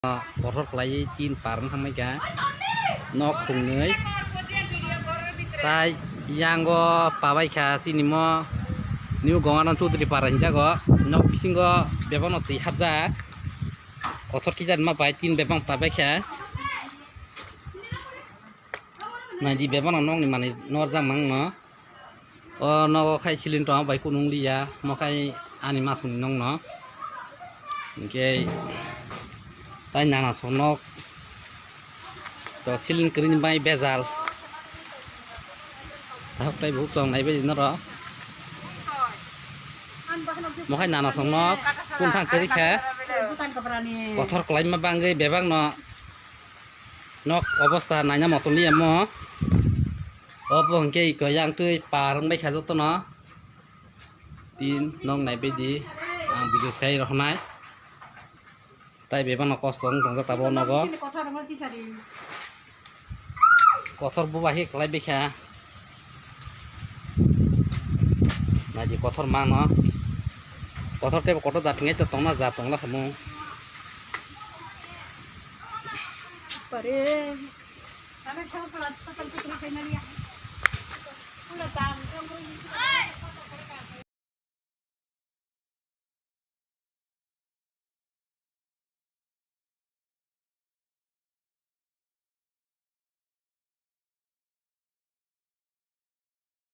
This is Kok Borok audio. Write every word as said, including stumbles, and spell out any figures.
Kotor khlaiwi tin par wng thangbai kha nok thungnwi. Tai yango pabai kha chini mo new Gonganath Chaudhary para hinjago. Nok bisingo bebakno twi hapjak. Kotor kisa ma bai tin bebak pabai kha. Naidi bebakno nokni manwi norjak mangno. O nogo khai ceiling tongma bai kunung liya, mo khai ani masuni nokno. Hinkhe tai nana sok nok. To ceiling kwrwini bai bejal. Tahok tai buhuk tong naibai di norok. Mo khai nana sok nok, kun thang kwrwi kha. Kotor kwlaima bangwi bebakno. Nok obostha naina motom liya mo. Obo hinkhe iko yang twi par wngbai kha jotono. Tin nok naibai di. Ang video sai rohonai. Tai bebakno kosto wng tongjak tabuk o nogo. Kotor bubahi khlai bikha. Naidi kotor mano. Kotor tei kotor jat hinwi tongna jat tongla samung. Pare.